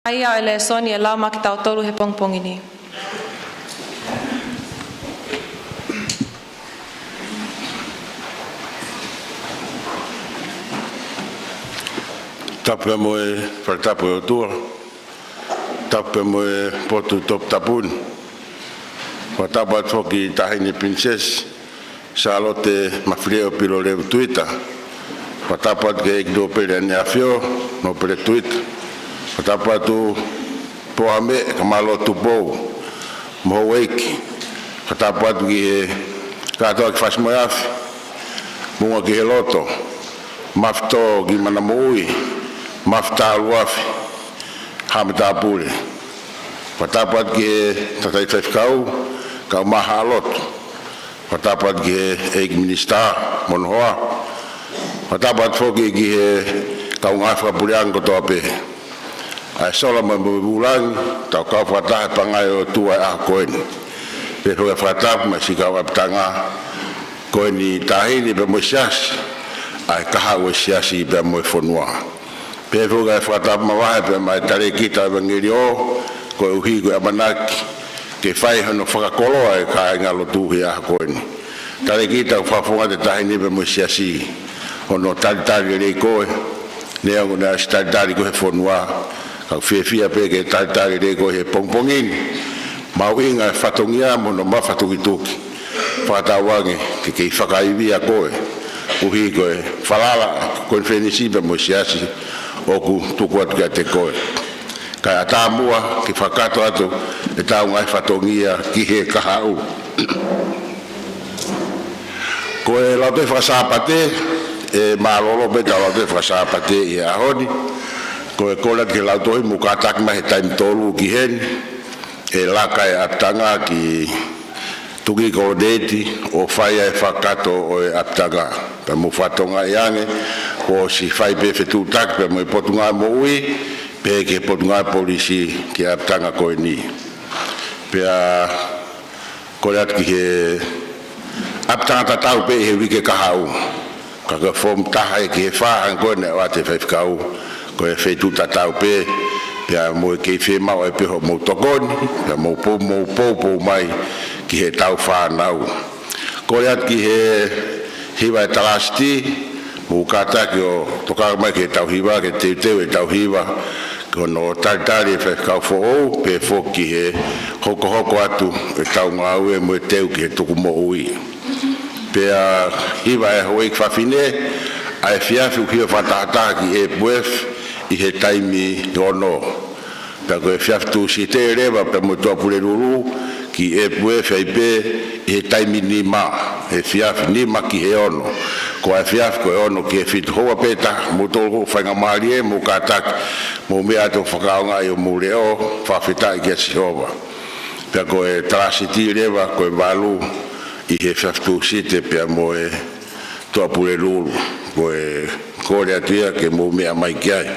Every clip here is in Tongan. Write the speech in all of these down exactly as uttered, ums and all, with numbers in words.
ʻA ia ʻa e lēsoni ʻe lau maʻa kitautolu he pongipongi ni. Tapu pea mo e fakatapu ʻa e ʻOtua. Tapu pea mo e potu toputapu ni. Fakatapu atu foki ki he Taʻahine Pilinisesi Sālote Mafileʻo Pilolevu Tuita. Fakatapu atu ki he ʻEiki Nōpele ʻAneʻi ʻAfio, Nōpele Tuita. Fakatapu atu Poame, Kamaloa Tupou, mo houʻeiki. Fakatapu atu ki he kātoa ki Fasi-mo-e-Afi, Muʻa ki he Loto, Mafitō ki Manamoʻui, Mafitāluafi, Haʻa Matāpule. Fakatapu atu ki he tangataʻeiki faifekau, kau Mahaʻalotu. Fakatapu atu ki he ʻEiki Minisitā mo hono hoa. Fakatapu atu foki ki he kau ngāue fakapuleʻanga kotoa pē. ʻA e sola mo e vūlangi, tau kau fakataha he pangai ʻo e ʻOtua he ʻaho ko eni. Pehē foki e fakatapu maʻa siʻi kau ʻapitanga ko eni, Taʻahine pea mo e Siasi, ʻa e kahaʻu ʻo e Siasi pea mo e fonua. Pehē foki e fakatapu mavahe pea maʻa e talēkita ʻevangeliō, koeʻuhi ko e ʻamanaki ke fai hono fakakoloa e kāingalotu he ʻaho ko eni. Talēkita, ʻoku fakafofonga atu e Taʻahine pea mo e Siasi hono talitali lelei koe, neongo naʻe ʻosi talitali koe he fonua, ka ʻoku fiefia pē ke talitali lelei koe he pongipongi ni. Mahuʻinga e fatongia mo hono mafatukituki. Fakatauange ke kei fakaivia koe, koeʻuhi ko e falala ko e konifelenisi pea mo e Siasi ʻoku tuku atu kiate koe. Kae ʻatā muʻa ke fakakakato atu ʻetau ngaahi fatongia ki he kahaʻu. Ko e lautohi fakasāpate, ʻe mālōlō pē ʻetau lautohi fakasāpate ʻi he ʻaho ni. Ko e kole atu ki he lautohi, mou kātaki mai he taimi tolu ki heni, ʻe laka e ʻapitanga ki Tuʻi Koloneiti ʻo fai ai e fakakakato ʻo e ʻapitanga. Pea mou fakatokangaʻi ange, kuo ʻosi fai pē fetuʻutaki pea mo e Potungāue Moʻui, pea ki he Potungāue Polisi ki he ʻapitanga ko eni. Pea kole atu ki he ʻapitanga tatau pē ʻi he uike kahaʻu. Ka ko e foomu taha ʻe ki he fā hangē ko ē naʻe ʻoatu ʻe he faifekau, ko e feituʻu tatau pē, pea mou kei fiemaʻu ai pē hoʻomou tokoni, pea mou pou, mou poupou mai ki heʻetau fānau. Kole atu ki he hiva ʻa e talāsiti, mou kātaki ʻo tokanga mai ki heʻetau hiva, ke teuteu ʻetau hiva, ko hono talitali e faifekau foʻou, pea foki ki he hokohoko atu ʻetau ngāue mo e teu ki he tukumoʻui. Pea hiva e houʻeiki fafine, ʻa e efiafi ʻoku hiva fakatahataha ki ʻEpuefi ʻi he taimi ono. Pea ko e efiafi Tūsite leva pea mo e Tuʻapulelulu ki ʻEpuefi ai pē ʻi he taimi nima, efiafi nima ki he ono. Ko e efiafi ko e ono ki he fitu, houa pē taha, mou tolo ko e faingamālie, mou kātaki, mou meʻa atu ʻo fakaʻaongaʻi homou leʻo, fakafetaʻi kia Sihova. Pea ko e talāsiti leva ko e valu ʻi he efiafi Tūsite pea mo e Tuʻapulelulu, ko e kole atu ia ke mou meʻa mai ki ai.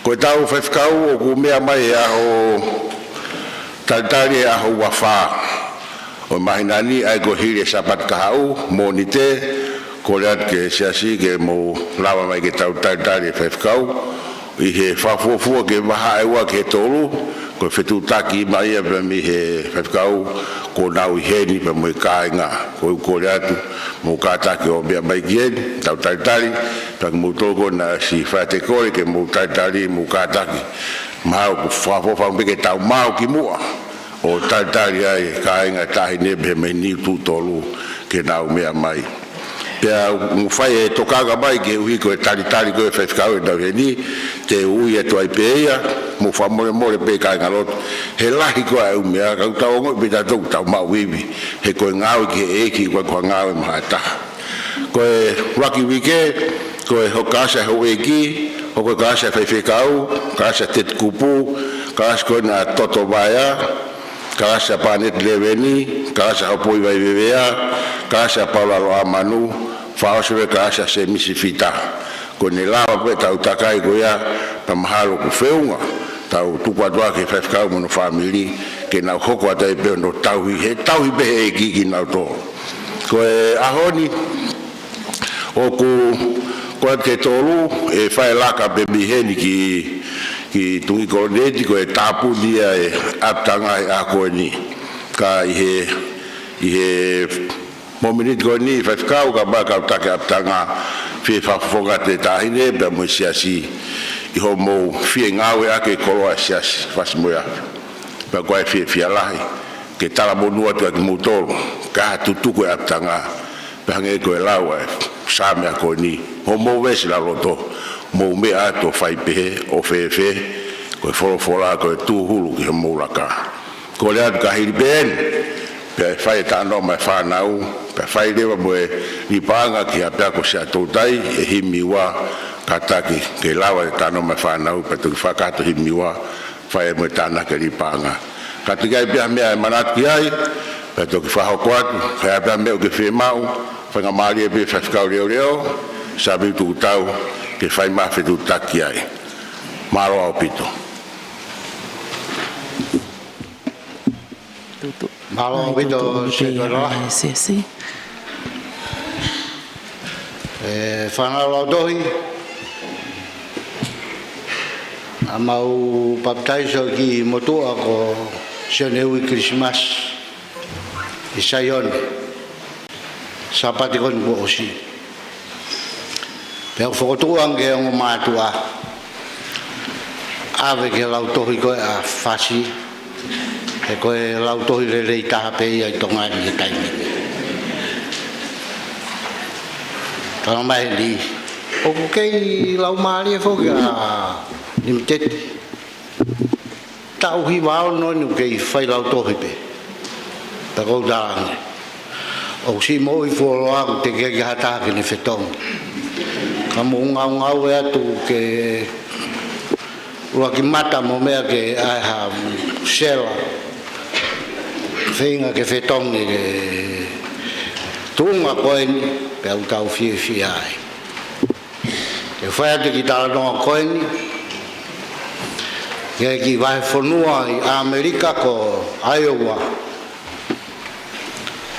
Ko ʻetau faifekau ʻoku meʻa mai he ʻaho talitali, he ʻaho ua fā ʻo e māhina ni, ʻa ia ko e hili e Sāpate Kahaʻu, Mōnite, kole atu ki he Siasi ke mou lava mai ke tau talitali e faifekau. ʻI he fakafuofua ki he vahaʻa ʻe ua ki he tolu, ko e fetuʻutaki mai ia pea mei he faifekau kuo nau ʻi heni pea mo e kāinga. Ko e kole atu, mou kātaki ʻo meʻa mai ki heni, tau talitali, pea kimoutolu ko ē naʻe ʻosi fai atu e kole ke mou talitali, mou kātaki. Mahalo ʻoku fakafuofua pē ke tau maʻu ki muʻa ʻo talitali ai e kāinga, Taʻahine pea mei he niu tuʻu tolu ke nau meʻa mai. Pea ʻoku fai e tokanga mai koeʻuhi ko e talitali ko ē ʻa e faifekau ʻenau ʻi heni, te u ui atu ai pē ia, mou fakamolemole pē kāingalotu. He lahi ko ē ʻa e ʻū meʻa, ka ʻoku tau ongoʻi pē tautolu ʻoku tau maʻu ivi, he ko e ngāue ki he ʻEiki, ʻoku ʻikai ko ha ngāue maʻa ha taha. Ko e ʻuluaki uike, ko e hoko kalasi ʻa e houʻeiki, hoko e kalasi ʻa e faifekau, kalasi ʻa Teti Kupu, kalasi ko ena ʻa Toto Vaea, kalasi ʻa Paneti Leveni, kalasi ʻa Hopoi Vaivevea, kalasi ʻa Paula Loʻamanu, fakaʻosi pē kalasi ʻa Semisi Fita. Ko ʻene lava pē ʻetau takai ko ia, pea mahalo ʻoku feʻunga, tau tuku atu ā ki he faifekau mo hono fāmili, ke nau hoko atu ai pē hono tauhi, he tauhi pē ʻe he ʻEiki kinautolu. Ko e ʻaho ni, ʻoku, ko e te tolu, ʻe fai e laka pē mei heni ki ki Tuʻi Koloneti, ko e tāpuni ia ʻe ʻApitanga he ʻaho ko eni. Ka ʻi he, ʻi he mōmeniti ko eni, Faifekau, kapau ʻe kau taki ʻe ʻApitanga, fie fakafofonga atu e Taʻahine pea mo e Siasi ʻi hoʻomou fie ngāueʻaki e koloa e Siasi, fasi mo ia. Pea ko e fiefia lahi ke talamonū atu kiate kimoutolu, ka tutuku e ʻApitanga, pea hangē ko e lau ʻa e Saame ko eni, hoʻomou veesi lauloto, mou meʻa atu ʻo fai pehē, ʻo fēfē, ko e folofola ko e tūhulu ki homou laka. Kole atu ka hili pē eni, pea fai e talanoa mai fānau, pea fai leva mo e lipaʻanga ki Haʻapeako Siaʻatoutai, e himi ua, kātaki ke lava e talanoa mai fānau, pea toki fakahoko e himi ua, fai mo e tānaki e lipaʻanga. Ka toki ʻi ai pē ha meʻa ʻe manatu ki ai, pea toki fakahoko atu, ka ʻi ai pē ha meʻa ʻoku ke fiemaʻu, faingamālie pē Faifekau Leoleo, Sāmiu Tukutau, ke fai mai ha fetuʻutaki ai. Mālō ʻaupito. Mālō ʻaupito, Setuata. Siasi. E fānau lautohi, ʻa mau papitaiso ki motuʻa ko Sione Ui Kilisimasi ʻi Saione, Sāpate ko eni kuo ʻosi. Pea u fokotuʻu ange ki he ongo mātuʻa, ʻave ki he lautohi ko ē ʻa Fasi, he ko e lautohi lelei taha pē ia ʻi Tonga ni he taimi ni. Talamai heni, ʻoku kei laumālie foki ʻa Limiteti. Taʻu hiva ono ni ʻoku kei fai lautohi pē. Pea ʻoku ou talaange, ʻoku siʻi moʻui fuoloa ʻoku teʻeki ai ha taha ke ne fetongi. Ka mou ngaungaue atu ke ʻuluaki mata mo meʻa ke ʻai ha sela. Feinga ke fetongi ke tuʻunga ko eni, pea u tau fiefia ai. Ke fai atu e kiʻi talanoa ko eni, ki he kiʻi vahefonua ʻi ʻAmelika ko Iowa.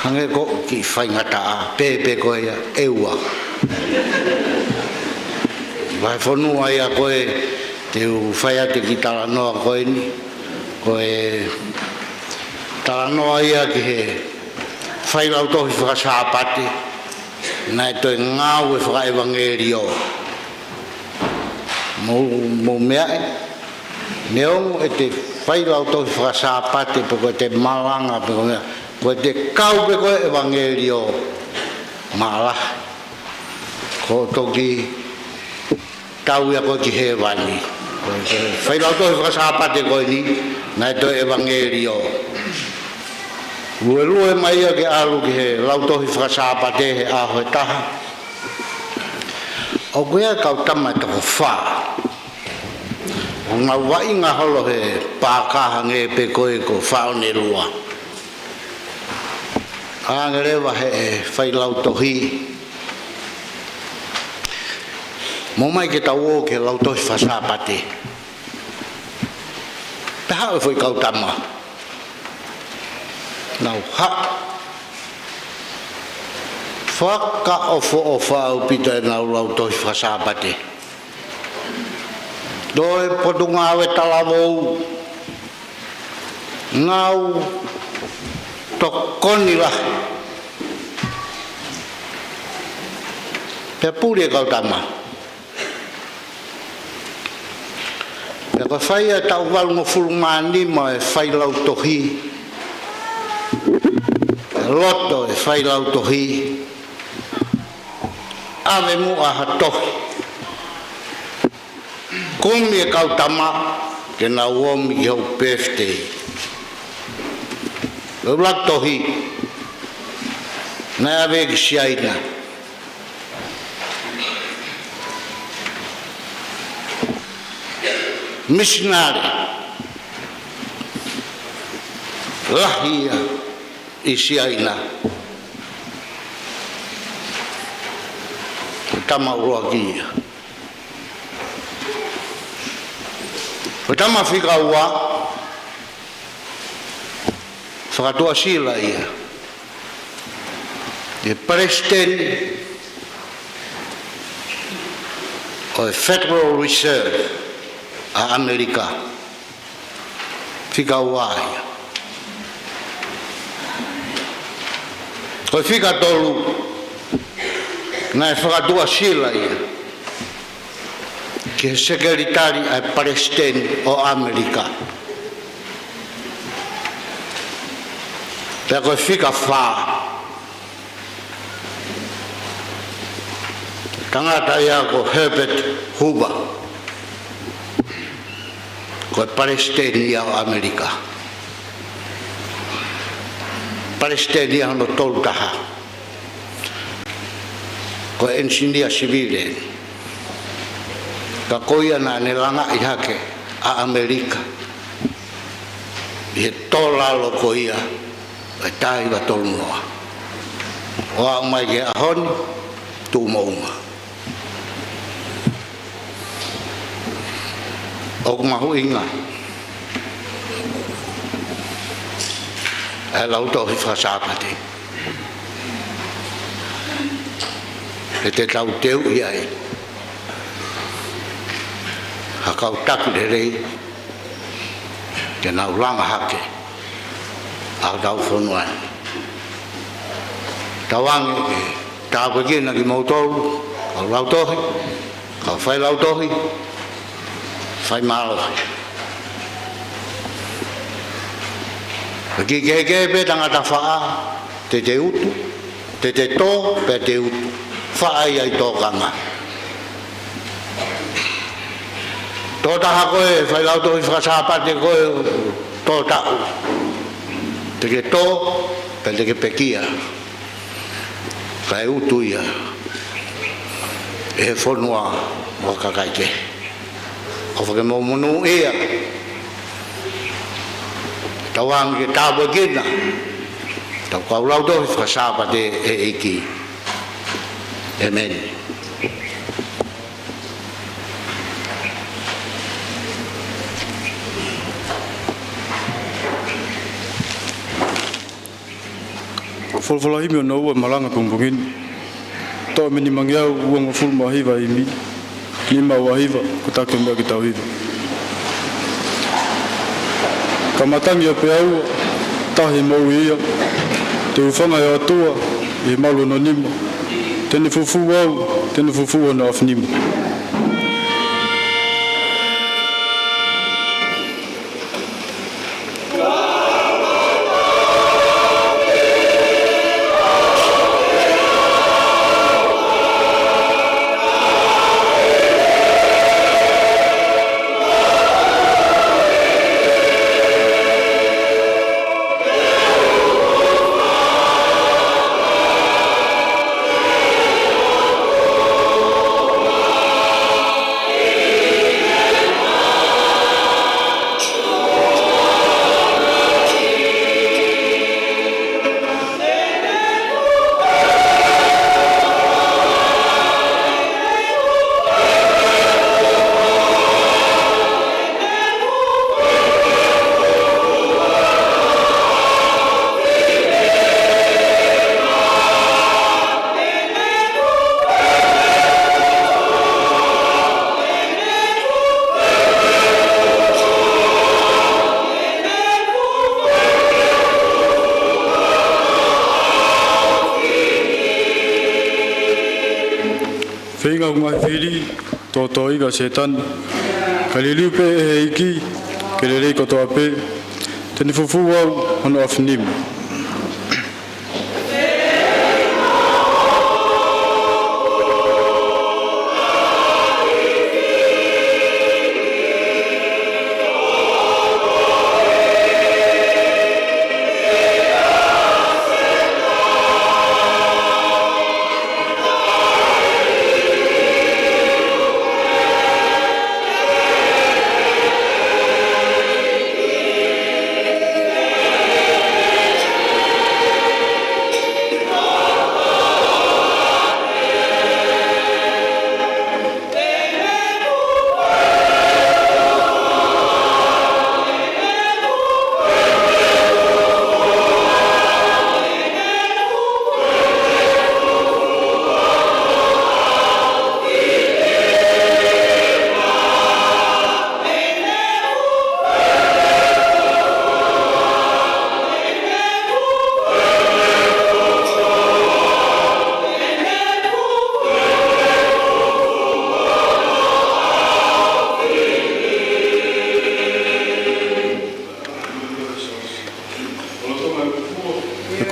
Hangē ko e kiʻi faingataʻa, pēpē ko ia ʻEua. Vahefonua ia ko ē te u fai atu e kiʻi talanoa ko eni, ko e talanoa ia ki he failautohi faka-Sāpate, naʻe toe ngāue fakaʻevangeliō. Mou, mou meaʻi, neongo ʻete failautohi faka-Sāpate pe ko ʻete malanga pe ko e meʻa, ko ʻete kau pē ko e ʻevangeliō, mālō. Ko e toki tau ia ko ē ki hēvani. Ko e failautohi faka-Sāpate ko eni, naʻe toe ʻevangeliō. Luelue mai ia ke ʻalu ki he lautohi faka-Sāpate he ʻaho ʻe taha. ʻOku ʻi ai e kau tama ʻe toko fā. ʻOku nau vaʻinga holo he paaka hangē pē ko e ko Faʻonelua. Hangē leva he failautohi. Mou ō mai ke tau ō ki he lautohi faka-Sāpate. Pea haʻu e foʻi kau tama. Nau haʻu. Fakaʻofoʻofa ʻaupito ʻenau lautohi faka-Sāpate. Toe potungāue talavou. Ngāue tokoni lahi. Pea puli e kau tama. Pea ko e fai e taʻu valungofulu mā nima e failautohi. Loto e failautohi. ʻAve muʻa ha tohi. Kumi e kau tama ke nau ō mai ki hoku birthday. Ko e ʻuluaki tohi naʻe ʻave ki Siaina. Misinale lahi ia ʻi Siaina. Ko e tama ʻuluaki ia. Ko e tama fika ua, fakatuʻasila ia. Ko e palesiteni ʻo e Federal Reserve. ʻa ʻAmelika. Fika ua ia. Ko e fika tolu, naʻe fakatuʻasila ia ki he sekelitali ʻa e Palesiteni ʻo ʻAmelika. Pea ko e fika fā, tangata ia ko Herbert Hoover, ko e Palesiteni ia ʻo ʻAmelika. Palesiteni ia hono tolu taha. Ko e ʻenisinia sivile eni. Ka ko ia naʻa ne langaʻi hake ʻa ʻAmelika ʻi he tō lalo ko ia ʻo e taha hiva tolu noa. ʻO aʻu mai ki he ʻaho ni, tuʻu moʻunga. ʻOku mahuʻinga ʻa e lautohi faka-Sāpate, he te tau teuʻi ai ha kau taki lelei ke nau langa hake ʻa hotau fonua ni. Tauange ke tāpuekina kimoutolu, kau lautohi, kau failautohi, faimālohi. Pea kiʻi kehekehe pē tangata faʻa, te te utu, te te tō, pea te utu. Faʻa ia ʻi tōkanga. Tō taha koe, failautohi faka-Sāpate koe, tō taʻu. Te ke tō, pea te ke pekia. Kae utu ia ʻe he fonua mo e kakai kehe. ʻOfa ke mou monūʻia. Tauange ke tāpuekina hotau kau lautohi faka-Sāpate ʻe he ʻEiki. ʻĒmeni. Folofola himi hono ua ʻo e malanga pongipongi ni. Toʻo mei he nimangeau uongofulu mā hiva himi, nima ua hiva, ko e taki ʻo e meʻa ke tau hiva. Ka matangi ʻa Peaua, tahi moʻui ia, te u hūfanga he ʻOtua ʻi he malu hono nima, te ne fufū au, te ne fufū hono ʻaofinima. Feinga hoku ngaahi fili, tōtōivi ʻa Sētane, kae liliu pē ʻe he ʻEiki, ke lelei kotoa pē, te ne fufū au hono ʻaofinima.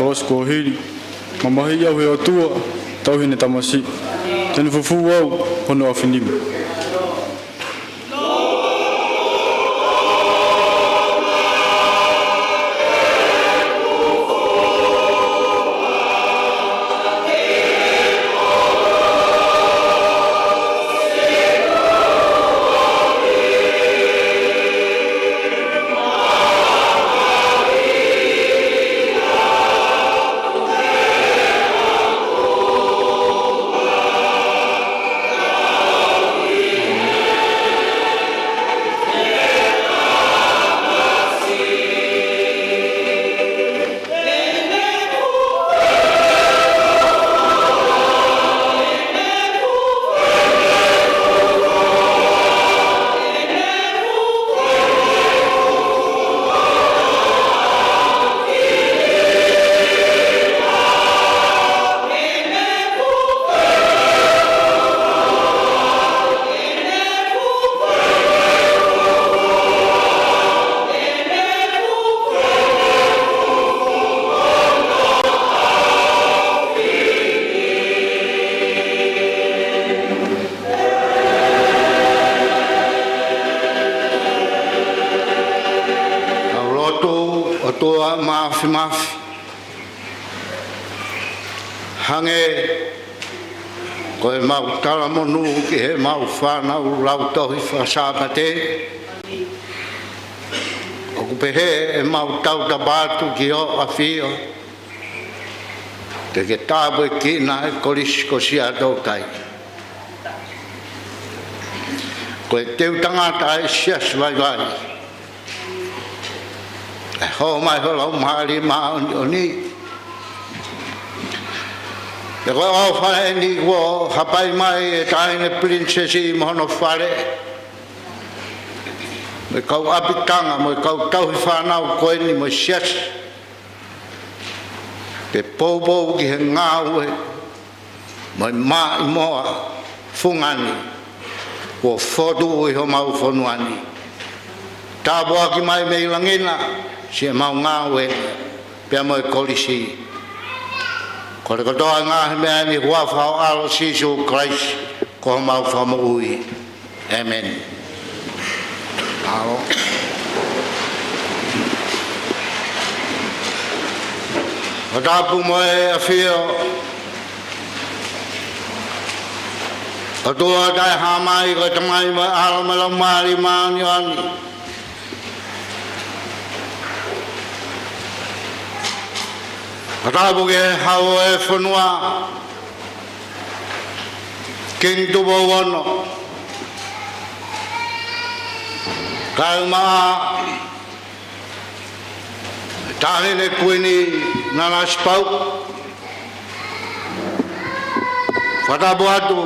Osi kuo hili, mamahiʻi au ʻe he ʻOtua, tauhi ʻene tamasiʻi. Te ne fufū au hono afinima. Tau lotu. ʻOtua Māfimafi, hangē ko ʻemau talamonū ki heʻemau fānau lautohi faka-Sāpate, ʻoku pehē ʻemau tautapa atu ki hoʻo ʻAfio, ke ke tāpuekina ʻa e Kolisi ko Siaʻatoutai. Ko e teu tangata ʻa e Siasi Vaivai, ʻe hō mai ho Laumālie Māʻoniʻoni. Pea ko e ʻofa eni kuo hapai mai ʻe Taʻahine Pilinisesi mo hono fale, mo e kau ʻapitanga, mo e kau tauhi fānau ko eni, mo e Siasi, ke poupou ki he ngāue mo e maʻimoa fungani kuo fotu ʻi homau fonua ni. Tāpuaki mai mei langi na siʻemau ngāue pea mo e Kolisi. Kole kotoa e ngaahi meʻa ni ʻi he huafa ho ʻAlo Sīsū Kalaisi ko homau Fakamoʻui. ʻĒmeni. Mālō. Fakatapu mo e ʻAfio. ʻOtua Taʻehāmai, ko e Tamai mo e ʻAlo mo e Laumālie Māʻoniʻoni. Fakatapu ki he Hau ʻo e fonua, Kingi Tupou Ono, kaeʻumaʻā Taʻahine Kuini Nanasipauʻu. Fakatapu atu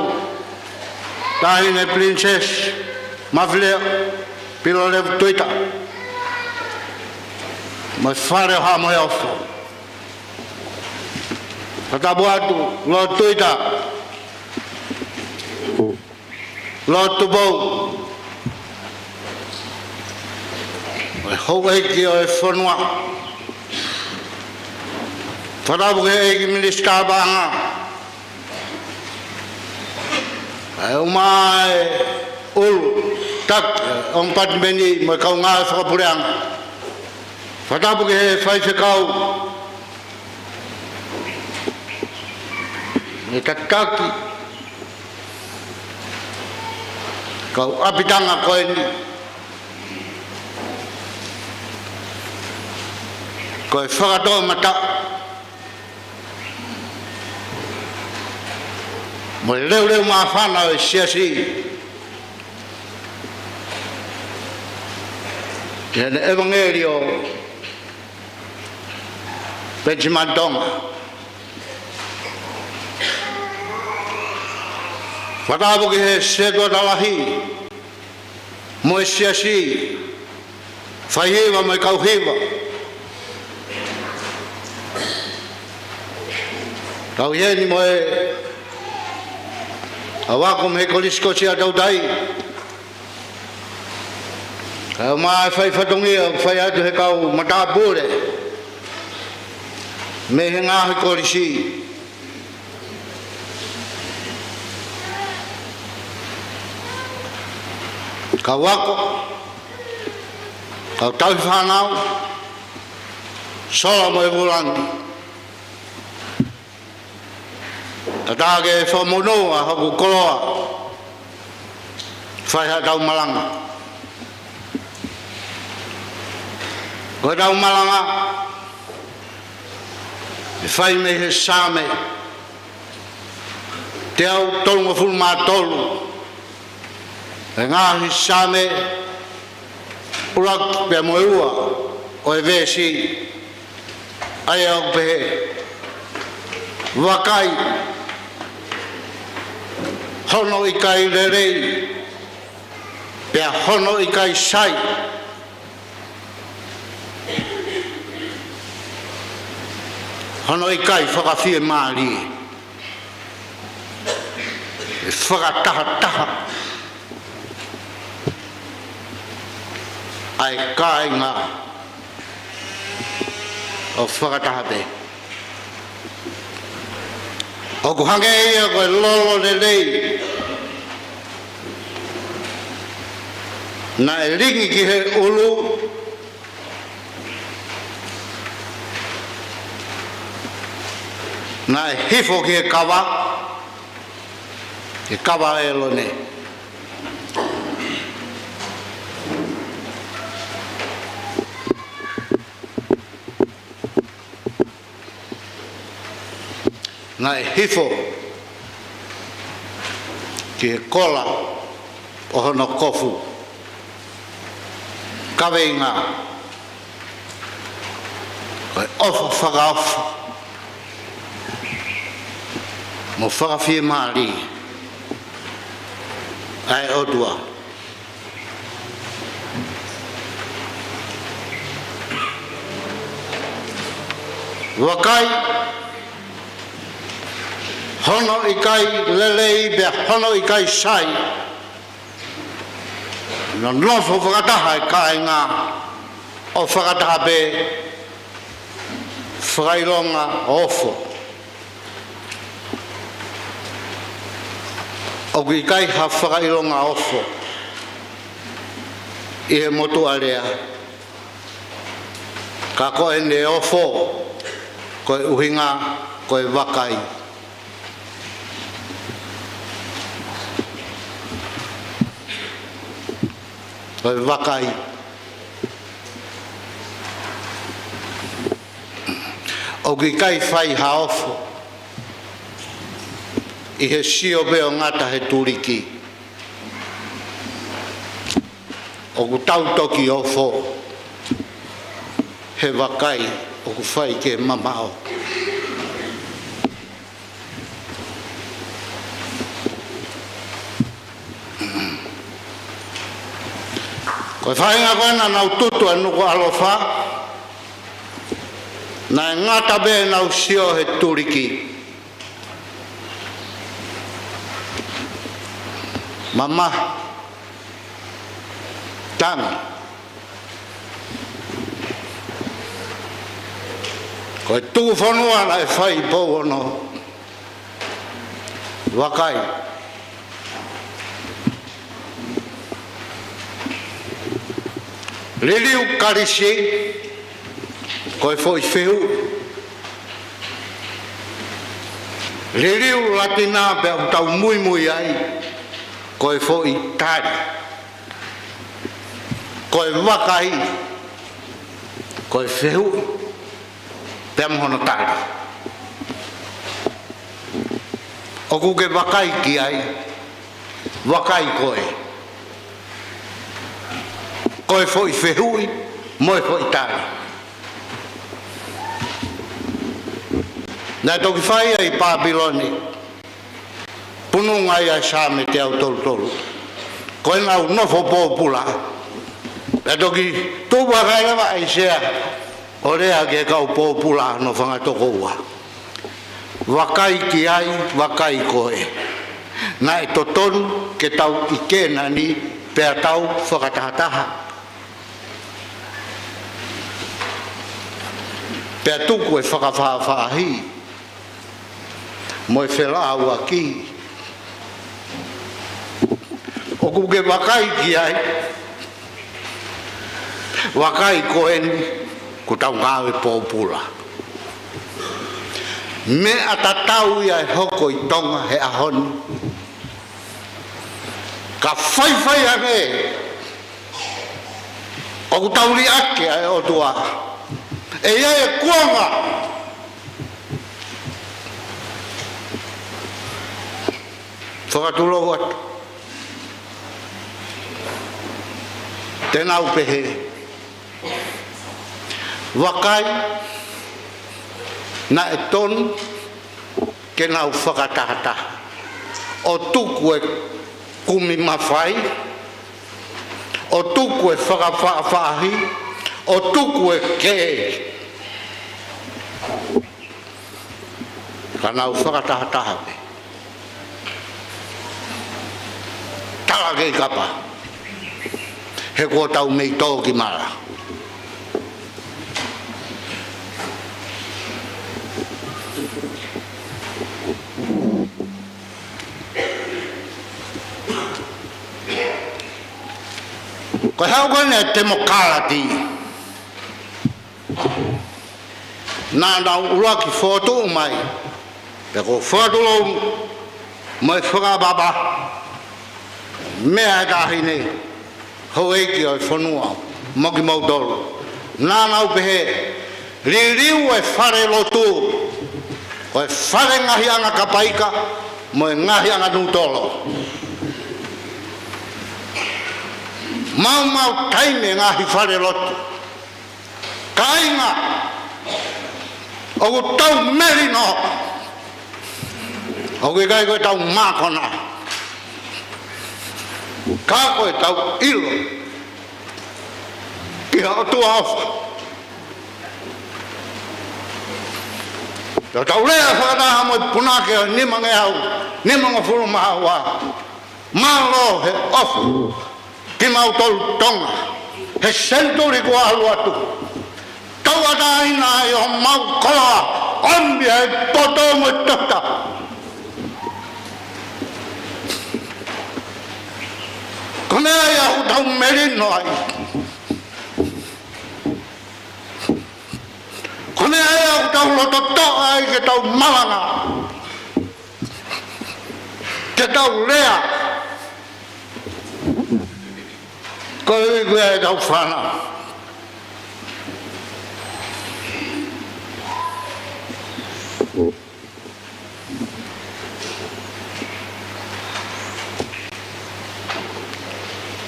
Taʻahine Pilinisesi Mafileʻo Pilolevu Tuita, mo e fale ʻo Haʻa Moheofo. Fakatapu atu Lord Tuita, Lord Tupou, mo e houʻeiki ʻo e fonua. Fakatapu ki he ʻEiki Minisitā Paʻanga, kaeʻumaʻā e ʻulu taki ʻo e ʻOmipatimeni mo e kau ngāue fakapuleʻanga. Fakatapu ki he faifekau, mo e tataki kau ʻapitanga ko eni, ko e fakatoʻomataʻu mo e leuleu māfana ʻo e Siasi, ʻi heʻene ʻevangeliō Penisimani Tonga. Fakatapu ki he setuata lahi mo e Siasi, faihiva mo e kau hiva. Tauhi eni mo e kau ako mei he Kolisi ko Siaʻatoutai, kaeʻumaʻā e fai fatongia ʻoku fai atu ʻe he kau matāpule, mei he ngaahi kolisi, kau ako, kau tauhi fānau, sola mo e vūlangi. Tatau ke fakamonū ʻa hoku koloa, fai haʻatau malanga. Ko ʻetau malanga, ʻe fai mei he Saame teau tolungofulu mā tolu, ʻi he ngaahi Saame, ʻuluaki pea mo e ua ʻo e veesi, ʻa ia ʻoku pehē: Vakai, hono ʻikai lelei, pea hono ʻikai sai, hono ʻikai fakafiemālie. ʻE fakatahataha ʻa e kāinga ʻo fakataha pē. ʻOku hangē ia ko e lolo lelei naʻe lingi ki he ʻulu, naʻe hifo ki he kava, ki he kava ʻo ʻĒlone. Naʻe hifo ki he kola ʻo hono kofu. Kaveinga: Ko e ʻofa fakaofo mo fakafiemālie ʻa e ʻOtua. Vakai, hono ʻikai lelei pea hono ʻikai sai, nonofo fakataha e kāinga ʻo fakataha pē, fakaʻilonga ofo. ʻOku ʻikai ha fakaʻilonga ofo ʻi he motuʻa lea, ka ko ʻene ofo, ko e ʻuhinga ko e vakai. Ko e vakai. ʻOku ʻikai fai ha ofo ʻi he sio pē ʻo ngata he tuliki. ʻOku tau toki ofo he vakai ʻoku fai ke mamaʻo. Ko e faʻahinga ko ē naʻa nau tutu ʻa Nukuʻalofa, naʻe ngata pē ʻenau sio he tuliki. Mamahi, tangi. Ko e tuku fonua naʻe fai ʻi Pouono. Vakai. Liliu Kalisi, ko e foʻi fehuʻi. Liliu Latina pea ʻoku tau muimui ai, ko e foʻi tali. Ko e vakai, ko e fehuʻi, pea mo hono tali. ʻOku ke vakai ki ai, vakai koe. Ko e foʻi fehuʻi mo e foʻi tali. Naʻe toki fai ia ʻi Papilone, pununga ia ʻa e Saame teau tolu tolu. Ko ʻenau nofo pōpula. Pea toki tupu hake leva ʻa ʻAisea ʻo lea ki he kau pōpula ʻo hono fanga tokoua. Vakai ki ai, vakai koe. Naʻe totonu ke tau ʻi Kēnani pea tau fakatahataha. Pea tuku e fakafaʻafaʻahi mo e felāuaki ʻoku ke vakai ki ai. Vakai ko eni, ko ʻetau ngāue pōpula. Meʻa tatau ia ʻe hoko ʻi Tonga he ʻaho ni. Ka faifai ange ʻoku tau liʻaki ʻa e ʻOtua, ʻe ʻi ai e kuonga. Fakatulou atu. Te nau pehē, vakai, naʻe tonu ke nau fakatahataha ʻo tuku e kumi mafai, ʻo tuku e fakafaʻafaʻahi, ʻo tuku e kē. Ka nau fakatahataha pē. Tala kei kapa. He kuo tau mei tō ki mala. Ko e hā ko eni e temokalati? Naʻa nau ʻuluaki fokotuʻu mai, pea ko e fokotuʻu lou mai fakapapa, meʻa e taʻahine houʻeiki ʻo e fonua mo kimoutolu. Naʻa nau pehē, liliu e fale lotu, ko e fale ngaahi anga kapaika mo e ngaahi anga nūtolo. Maumau taimi e ngaahi fale lotu. Kāinga, ʻoku tau melino. ʻOku ʻikai ko ʻetau mākona, ka ko ʻetau ʻilo ki he ʻOtua ʻofa. ʻOku tau lea fakataha mo e punake ʻo e nimangeau, nimangofulu mā ua. Mālō he ʻofa kimautolu Tonga he senituli kuo ʻalu atu. Tauʻatāina ai homau koloa, ʻomi e poto mo e tauta. Ko e meʻa ia ʻoku tau melino ai. Ko e meʻa ia ʻoku tau loto toʻa ai ke tau malanga, ke tau lea. Ko e ʻuhi ko ia ʻetau fānau.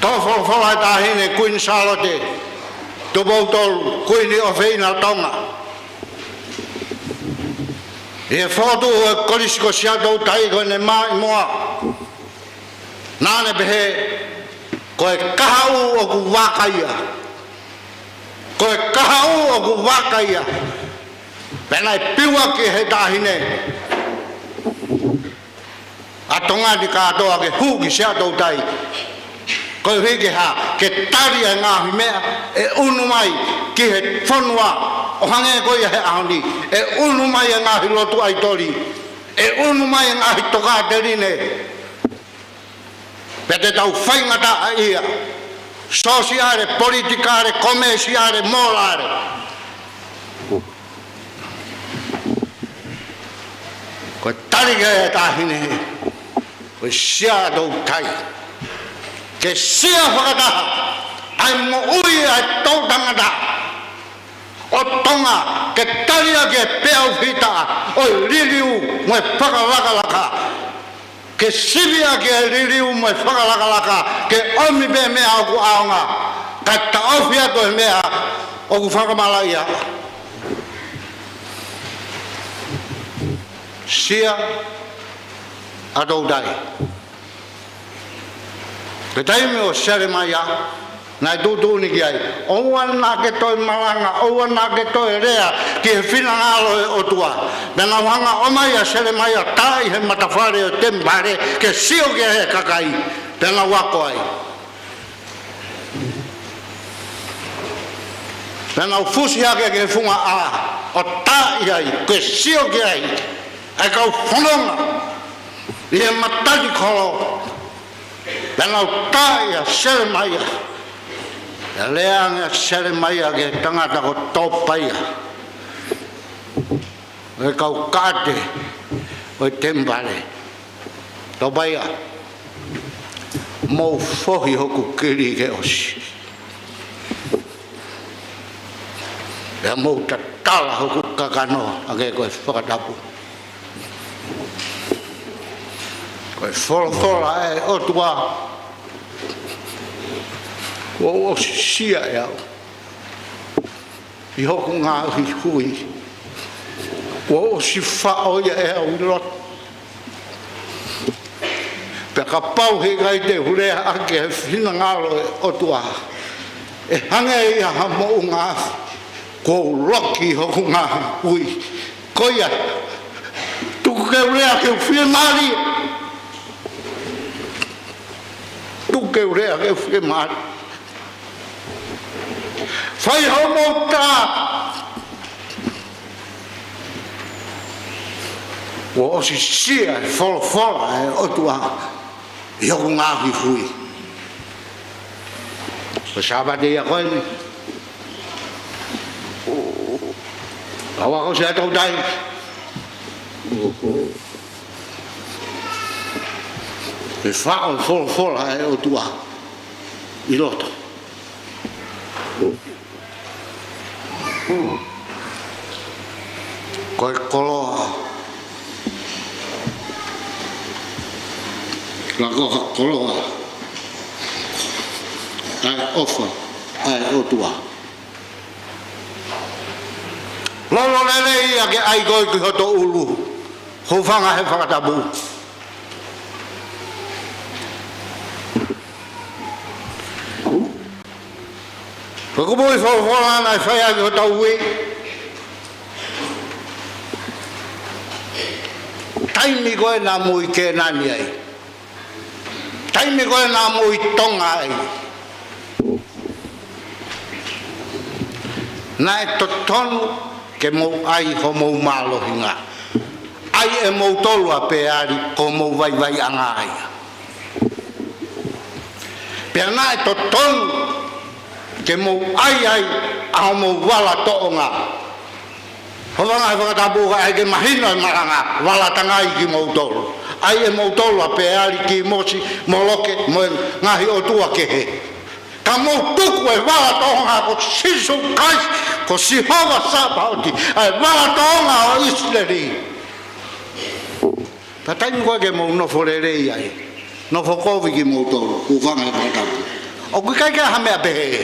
Tō folofola e taʻahine Kuini Sālote Tupou Tolu, Kuini ʻofeina ʻo Tonga, ʻi he fokotuʻu ʻo e Kolisi ko Siaʻatoutai ko ʻene maimoa. Naʻa ne pehē, ko e kahaʻu ʻoku vaka ia. Ko e kahaʻu ʻoku vaka ia. Pea naʻe piuʻaki ʻe he taʻahine ʻa Tonga ni kātoa ke hū ki Siaʻatoutai. Koeʻuhi ke hā? Ke tali e ngaahi meʻa ʻe ʻunu mai ki he fonua, ʻo hangē ko ia he ʻaho ni. ʻE ʻunu mai e ngaahi lotu ʻaitoli. ʻE ʻunu mai e ngaahi tokāteline. Pea te tau faingataʻaʻia, sōsiale, politikale, komēsiale, mōlale. Ko e tali ʻa e taʻahine, ko e Siaʻatoutai. Ke sia fakataha ʻa e moʻui ʻa e toʻutangata ʻo Tonga, ke tali ʻaki e peau fita ʻo e liliu mo e fakalakalaka. Ke sivi ʻaki e liliu mo e fakalakalaka, ke ʻomi pē meʻa ʻoku ʻaonga, kae taʻofi atu e meʻa ʻoku fakamalaʻia. Siaʻatoutai. Ko e taimi ʻo Selemaia, naʻe tuʻutuʻuni ki ai, ʻoua naʻa ke toe malanga, ʻoua naʻa ke toe lea ki he finangalo ʻo e ʻOtua. Pea nau hanga ʻo ʻomai ʻa Selemaia ʻo tā ʻi he matafale ʻo e temipale ke sio ki ai e kakai. Pea nau ako ai. Pea nau fusi hake ki he funga ʻā. ʻo taaʻi ai, ke sio ki ai ʻa e kau fononga ʻi he matani kolo. Pea nau taaʻi ʻa Selemaia. Pea lea ange ʻa Selemaia ki he tangata ko Topaia, ʻo e kau kaʻate ʻo e temipale. Topaia, mou fohi hoku kili ke ʻosi. Pea mou tatala hoku kakano, ʻa ia ko e fakatapu. Ko e folofola ʻa e ʻOtua, kuo ʻosi sio ʻe au ʻi hoku ngaahi hui. Kuo ʻosi faʻo ia ʻe au ʻi loto. Pea kapau he ʻikai te u lea ʻaki e finangalo ʻo e ʻOtua, ʻe hangē ia ha moʻunga afi kuo u loki ʻi hoku ngaahi hui. Ko ia, tuku ke u lea ke u fiemālie. Tuku ke u lea ke u fiemālie. Fai hoʻomou tā. Kuo ʻosi sio e folofola ʻa e ʻOtua ʻi hoku ngaahi hui. Ko e Sāpate ia ko eni. Kau ako si ʻa e tau tai. ʻE faʻo e folofola ʻa e ʻOtua ʻi loto. Ko e koloa. Ka ko ha koloa ʻa e ʻofa ʻa e ʻOtua. Lolo lelei ia ke ʻai koe ki hoto ʻulu. Hūfanga he fakatapu. Ko e kupu ʻi he folofola naʻe fai ʻaki hotau ui. Taimi ko ē naʻa mou ʻi Kēnani ai. Taimi ko ē naʻa mou ʻi Tonga ai. Naʻe totonu ke mou ʻai homou mālohinga. ʻAi ʻe moutolu ʻa Peali ko homou vaivaiʻanga ia. Pea naʻe totonu ke mou ʻai ai ʻa homou vala toʻonga. Hūfanga he fakatapu kae ʻai ke mahino e malanga, vala tangai kimoutolu. ʻAi ʻe moutolu ʻa Peali, Kīmosi, Moloke, mo e ngaahi ʻotua kehe. Ka mou tuku e vala toʻonga ko Sīsū Kalaisi, ko Sihova Sāpaoti, ʻa e vala toʻonga ʻo ʻIsileli. Ka taimi ko ē ke mou nofo lelei ai, nofo kovi kimoutolu, hūfanga he fakatapu. ʻOku ʻikai ke ʻi ai ha meʻa pehē.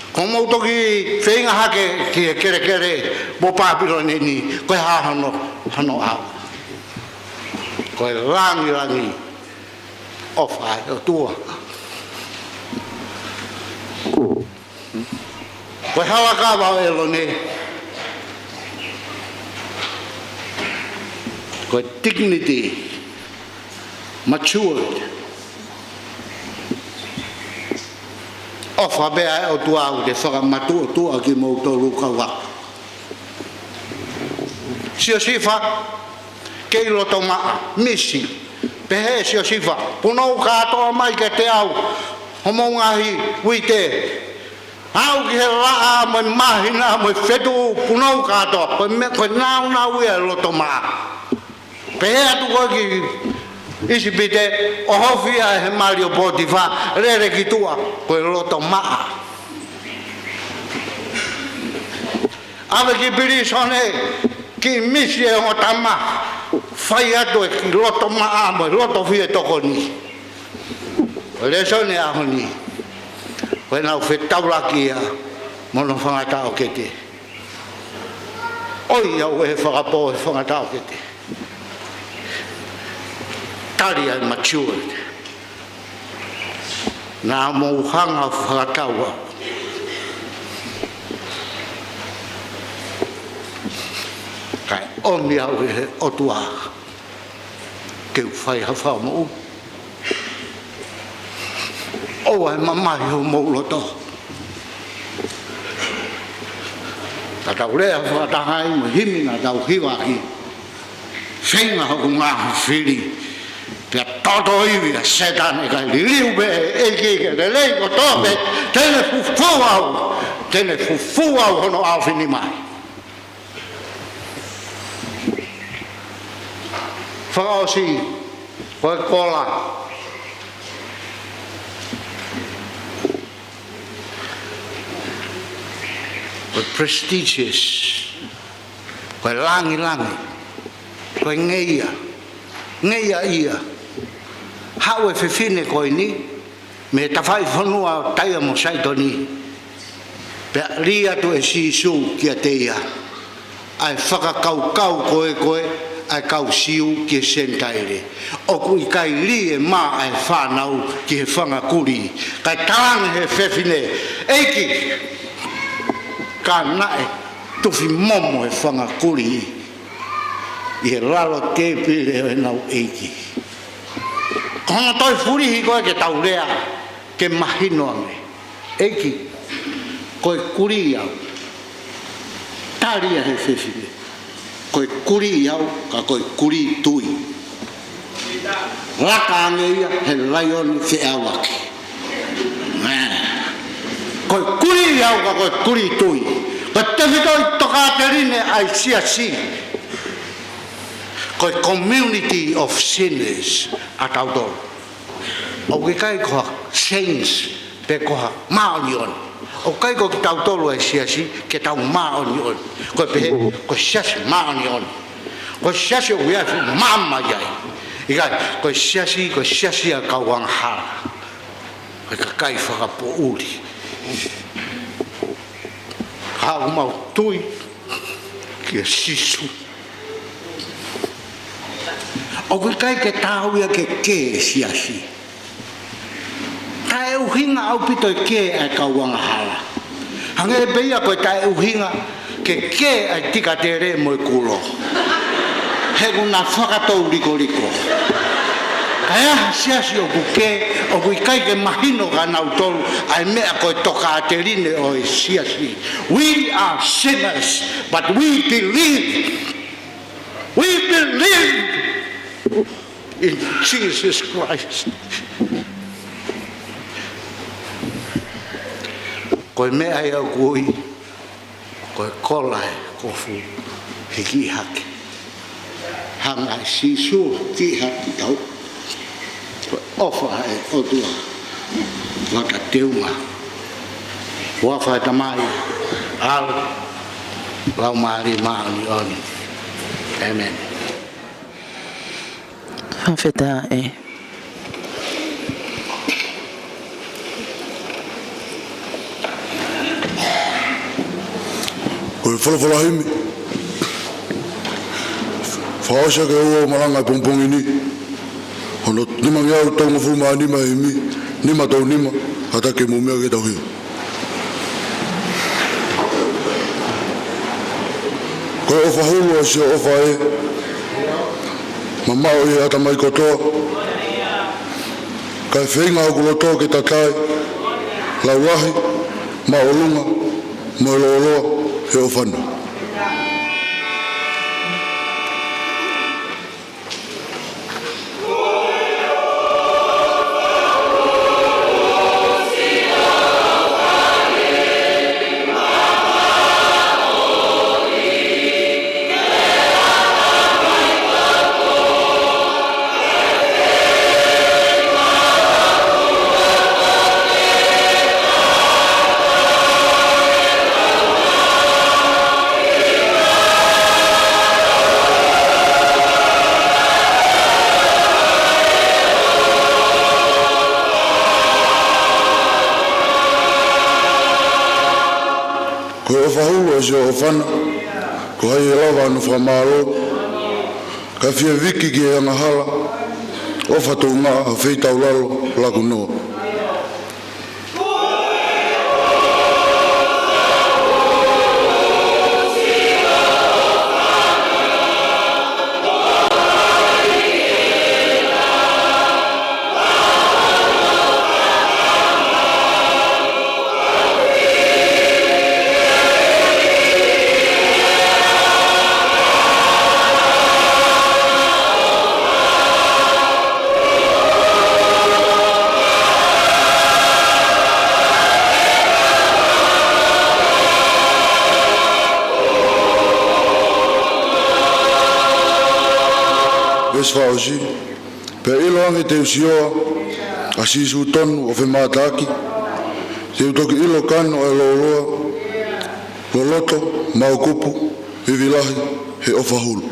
Ko mou toki feinga hake ki he kelekele mo Pāpilone ni, ko e hā hono, hono ʻao. Ko e langilangi ʻofa ʻa e ʻOtua. Ko e hala kava ʻo ʻElone, ko e dignity, matured. ʻOfa pē ʻa e ʻOtua ʻoku te fakamatuʻotuʻa kimoutolu kau ako. Siosifa, kei loto maʻa, misi. Pehē ʻe Siosifa, punou kātoa mai kiate au homou ngaahi uite. Aʻu ki he laʻā mo e māhina mo e fetuʻu, punou kātoa. Ko e meʻa, ko e nāunau ia e loto maʻa. Pehē atu ko ē ki ʻIsipite, ʻohofi ia ʻe he mali ʻo Potifa, lele ki tuʻa, ko e loto maʻa. ʻAve ki pilīsone, kiʻi misi e ongo tama, fai atu e kiʻi loto maʻa mo e loto fie tokoni. Lēsoni ʻaho ni, ko ʻenau fetaulaki ia mo hono fanga taʻokete. ʻOiauē, fakapō e fanga taʻokete. Tali ʻa e maturity. Naʻa mou hanga ʻo fakatau au, kae ʻomi au ʻe he ʻOtua ke u fai ha fakamoʻui. ʻOua ʻe mamahi homou loto. Ka tau lea fakataha ai mo e himi naʻa tau hivaʻaki. Feinga hoku ngaahi fili. Pea toto ivi ʻa Sētane kae liliu pē ʻe he ʻEiki ke lelei kotoa pē. Te ne fufū au. Te ne fufū au hono ʻaofi nima. Fakaʻosi, ko e kola. Ko e prestigious. Ko e langilangi. Ko e ngeia. Ngeia ia. Haʻu e fefine ko eni mei he tafaʻifonua ʻo Taia mo Saitoni. Pea lī atu ʻe Sīsū kiate ia ʻa e fakakaukau ko ē ko ē ʻa e kau Siu ki he Senitaile. ʻOku ʻikai lī e mā ʻa e fānau ki he fanga kulī. Kae talaange ʻe he fefine, ʻEiki, ka naʻe tufi momo e fanga kulī ʻi he lalo tēpile ʻo ʻenau ʻeiki. Ko hono toe fulihi ko ē ke tau lea ke mahino ange. ʻEiki, ko e kulī au. Tali ʻe he fefine, ko e kulī au, ka ko e kulī tui. Laka ange ia he laione feʻauaki. Ko e kulī au, ka ko e kulī tui. Ko e tefitoʻi tokāteline ʻa e siasi. Ko e community of sinners ʻa tautolu. ʻOku ʻikai ko ha saints pe ko ha māʻoniʻoni. ʻOku ʻikai ko kitautolu ʻa e siasi ke tau māʻoniʻoni. Ko e pehē, ko e siasi māʻoniʻoni. Ko e siasi ʻoku ʻi ai e fuʻu maama ai. ʻIkai, ko e siasi, ko e siasi ʻa e kau angahala. Ko e kakai fakapoʻuli. Ka ʻoku mau tui kia Sīsū. ʻOku ʻikai ke tau ia ke kē e siasi. Taʻeʻuhinga ʻaupito e kē ʻa e kau angahala. Hangē pē ia ko e taʻeʻuhinga ke kē ʻa e tikatele mo e kulo. He ʻoku na fakatou likoliko. Ka ʻi ai ha siasi ʻoku kē, ʻoku ʻikai ke mahino kia nautolu ʻa e meʻa ko e tokāteline ʻo e siasi. We are sinners, but we believe. We believe in Jesus Christ. Ko e meʻa ia ʻoku ui, ko e kola ʻe kofu hiki hake. Hanga ʻe Sīsū ki haki tau. Ko e ʻofa ʻa e ʻOtua. Vaka teunga. Huafa ʻo e Tamai, ʻAlo, Laumālie Māʻoniʻoni. ʻĒmeni. Fakafetaʻi. Ko e folofola himi. Fakaʻosi ʻaki ʻe ʻoua ʻo malanga ʻi he pongipongi ni. Hono nimangeau tolungofulu mā nima himi, nima tolu nima, ʻatā ke mou meʻa ke tau hiva. Ko e ʻofa hulu ʻa Sihova ē, mamaʻo ʻi he ʻatamai kotoa. Kae feinga hoku loto ke tatae, laulahi, māʻolunga, mo e lōloa he ʻofa na. Ko e ʻofa hulu ʻa Sihova na, ko hai ʻe lava hono fakamālō, kae fie viki ki he angahala, ʻofa tuʻungaʻa, feitaulalo, laku noa. Fakaʻosi, pea ʻiloange te u sioa ʻa Sīsū tonu ʻo femātaaki, te u toki ʻilo kano ʻa e lōloa, loloto, maukupu, ivi lahi, he ʻofa hulu.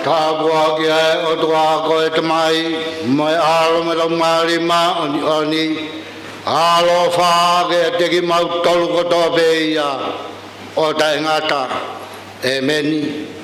Tāpuaki ʻa e ʻOtua ko e Tamai, mo e ʻAlo mo e Laumālie Māʻoniʻoni, ʻaloʻofa ke ʻiate kimautolu kotoa pē ia ʻo taʻengata. ʻĒmeni.